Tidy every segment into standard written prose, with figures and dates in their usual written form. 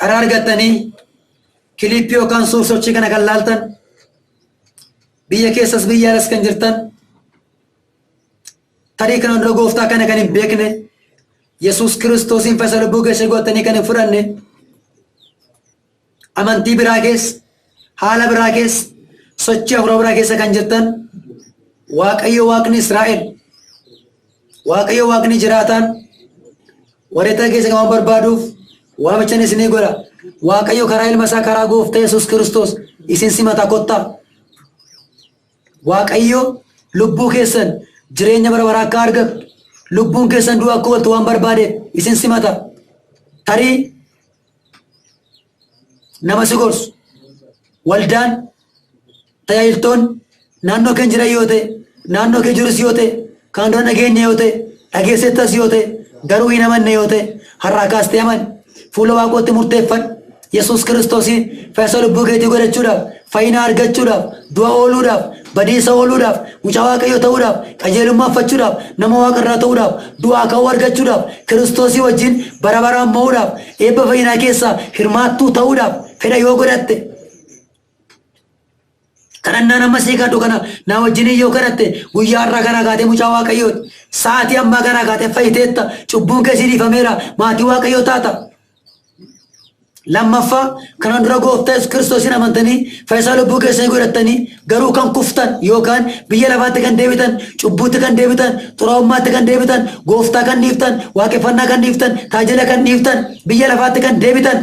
Carraa argattanii kiliippii yookaan suur-sochii kana kan laaltan biyya keessas biyya alas kan jirtan tarii kana dura gooftaa kana kan hin beekne Yesuus Kiristoosiin fayyisa lubbuu keessa godhatanii kan hin fudhanne amantii biraa keessa haala biraa keessa sochii hafuura biraa keessa kan jirtan Waaqayyo Waaqni Israa'el Waaqayyo Waaqni jiraataan wareeta keessa kan waan barbaaduuf waamichan isinii godha. Waaqayyo karaa ilma isaa karaa gooftaa Yesuus Kiristoos isin simata kottaa. Waaqayyo lubbuu keessan jireenya bara baraa akka argatu lubbuun keessan du'a akka ooltu waan barbaadeef isin simata. Tarii nama si gorsu waldaan tajaajiltoonni naannoo kee jiran yoo ta'e naannoo kee jirus yoo ta'e kan dura nageenya yoo ta'e dhageessettas yoo ta'e garuu hin amanne yoo ta'e har'aa kaastee amani fuula waaqootti murteeffadhu Yesuus Kiristoosiin fayyisa lubbuu keetii godhachuudhaaf fayyina argachuudhaaf du'a ooluudhaaf badiisa ooluudhaaf mucaa waaqayyoo ta'uudhaaf qajeelummaa uffachuudhaaf nama waaqarraa ta'uudhaaf du'aa ka'uu argachuudhaaf Kiristoosii wajjin bara baraan mo'uudhaaf eebba fayyinaa keessaa hirmaattuu ta'uudhaaf fedha yoo godhatte kadhannaan amma sii kadhu kana naa wajjiniin yoo kadhatte guyyaa har'aa kanaa kaatee mucaa waaqayyooti. Sa'aatii ammaa kanaa kaatee fayyiteetta cubbuun kee sii dhiifameera maatii waaqayyoo taata. Lammaffaa kanaan dura gooftaa Yesuus Kiristoosiin amantanii fayyisaa lubbuu keessanii godhattanii garuu kan kuftan yookaan biyya lafaatti kan deebitan cubbuutti kan deebitan xuraa'ummaatti kan deebitan gooftaa kan dhiiftan waaqeffannaa kan dhiiftan tajaajila kan dhiiftan biyya lafaatti kan deebitan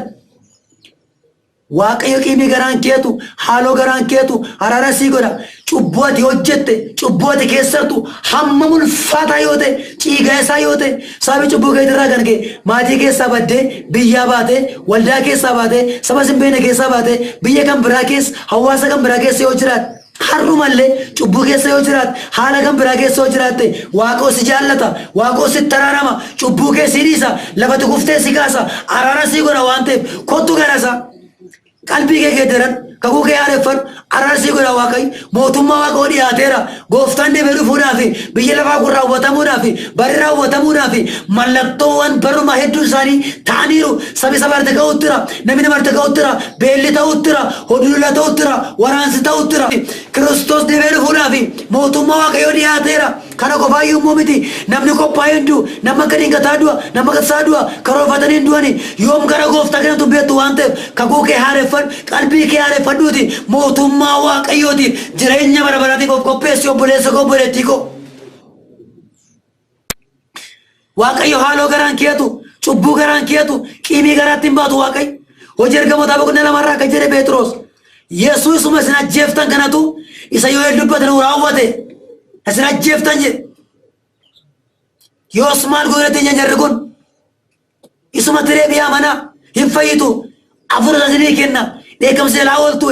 Waaqayyo qiimii garaan keetu, haaloo garaan keetu araara sii godha. Cubbuu ati hojjette, cubbuu ati keessattu hammam ulfaataa yoo ta'e, ciigaa isaa yoo ta'e, sababii cubbuu keetirraa kan ka'e maatii keessaa baddee, biyyaa baatee, waldaa keessaa baatee, saba sin beekne keessaa baatee, biyya kan biraa keessa, hawaasa kan biraa keessa yoo jiraatte, har'umallee cubbuu keessa yoo jiraatte, haala kan biraa keessa yoo jiraatte, Waaqoo si jaallata, Waaqoo sitti araarama, cubbuu kee si dhiisa, lafati kuftee si kaasa, araara sii godha waan ta'eef kottu gara isaa. Qalbii kee geeddaradhu, kakuu kee haareffadhu, araara sii godha Waaqayyo. Mootummaa Waaqoo dhiyaateera. Gooftaan deebi'ee dhufuudhaaf, biyya lafaa kun raawwatamuudhaaf, barri raawwatamuudhaaf mallattoowwan barumaa hedduun isaanii ta'aniiru. Sabi saba irratti ka'uutti jira, namni nama irratti ka'uutti jira, beelli ta'uutti jira, hodulola ta'uutti jira, waraansi ta'uutti jira. Kiristoos deebi'ee dhufuudhaaf mootummaa Waaqayyoo dhiyaateera. Kana qofaayyuu immoo miti namni qophaa'ee hin du'u, nama akka dingataa du'a, nama akka tasaa du'a, karoorfatanii hin du'ani. Yoom gara gooftaa keenyatti hin beektu waan ta'eef kakuu kee haareffadhu, qalbii kee haareffadhuuti mootummaa Waaqayyootiif jireenya bara baraatiif of qopheessi obboleessa koo obboleettii koo. Waaqayyo haaloo garaan keetu, cubbuu garaan keetu, qiimii garaatti hin baatu Waaqayyo. Hojii ergamootaa boqonnaa lamarraa akka jedhe Phexros. Yesuus isuma isin ajjeeftan kanatu isa yoo dubbate nu raawwate. Isin ajjeeftan jedhe. Yoos maal godhate jarri kun? Isuma tiree biyyaa manaa hin fayyitu. Afur isa isinii kenna. Dheekkamsa jalaa ooltu.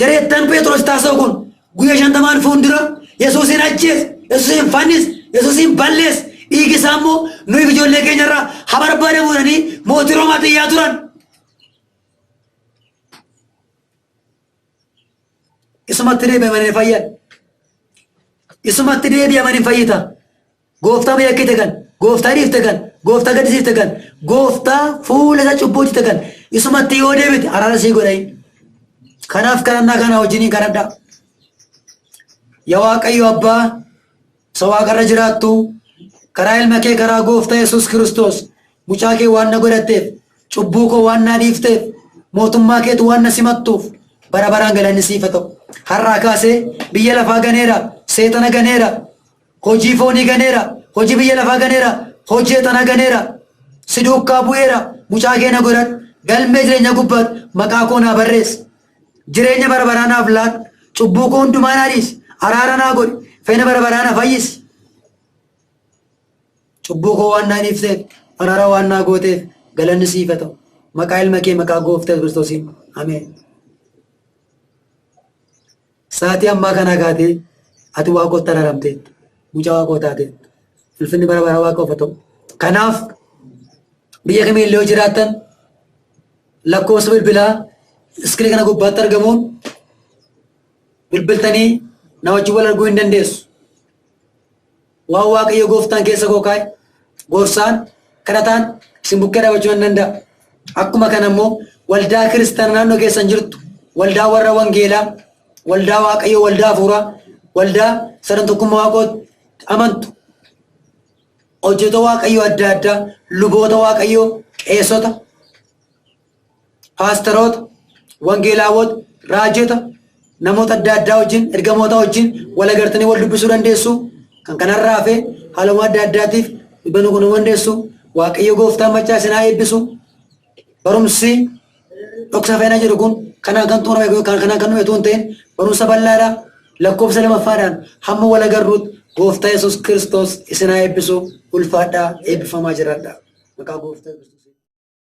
Jareettan Phexros taasa'u kun guyyaa shantamaan fuuldura Yesuusin ajjees, Yesuusin fannis, Yesuusin ballees, dhiigi isaa immoo nuyi ijoollee keenyarraa haa barbaadamu jedhanii mootii Roomaatti iyyaa turan. Isumatti deebi'amanii fayyan. Isumatti deebi'amanii fayyita. Gooftaa yakkite kan, gooftaa dhiifte kan, gooftaa gaddisiifte kan, gooftaa fuula isaa cubbuu hojjete kan isumatti yoo deebite araara sii godha inni. Kanaaf kadhannaa kana wajjiniin kadhadhaa. Yaa Waaqayyo Abbaa isa waaqarra jiraattu karaa ilma kee karaa gooftaa Yesuus Kiristoos mucaa kee waan na godhatteef cubbuu koo waan naa dhiifteef mootummaa keetu waan na simattuuf bara baraan galanni siif haa ta'u. Har'aa kaasee biyya lafaa ganeera, seexana ganeera, Hojii foonii ganeera, hojii biyya lafaa ganeera, hojii seexanaa ganeera. Si duukaa bu'eera, mucaa kee na godhadhu. Galmee jireenya gubbaatti maqaa koo naa barreessi. Jireenya bara baraa naaf laadhu. Cubbuu koo hundumaa naa dhiisi. Araara naa godhi. Fayyina bara baraa na fayyisi. Cubbuu koo waan naa dhiifteef, araara waan naa gooteef galanni siif haa ta'u. Maqaa ilma kee maqaa gooftaa Yesuus Kiristoosiin. Ameen. Sa'aatii ammaa kanaa kaatee ati waaqootti araaramteetta. Mucaa waaqoo taateetta. Ulfinni bara baraa waaqa qofa ta'u. Kanaaf biyya kamiillee yoo jiraattan lakkoofsa bilbilaa iskiriinii kana gubbaatti argamuun bilbiltanii na wajjin wal arguu hin dandeessu. Waan Waaqayyo gooftaan keessa koo kaa'e gorsaan kadhataan isin bukkee dhaabachuu nan danda'a. Akkuma kana immoo waldaa kiristaanaa naannoo keessan jirtu, waldaa warra wangeelaa, waldaa Waaqayyoo, waldaa hafuuraa, waldaa sadan tokkummaa Waaqootti amantu, hojjettoota Waaqayyoo adda addaa, luboota Waaqayyoo, qeessota, paasteroota, wangeelaawwota, raajota, namoota adda addaa wajjin, ergamoota wajjin wal agartanii wal dubbisuu dandeessu. Kan kanarraa hafe haaluma adda addaatiif dubbanuu kunuu dandeessu. Waaqayyo gooftaan machaa isin haa eebbisu. Barumsi dhoksa fayyinaa jedhu kun kanaan kan xumurame kan kanaan kan dhume utuu hin ta'in barumsa bal'aadha. Lakkoofsa lamaffaadhaan hamma wal agarruutti gooftaa Yesuus Kiristoos isin haa eebbisu. Ulfaadhaa, eebbifamaa jiraadhaa. Maqaa gooftaa Yesuus.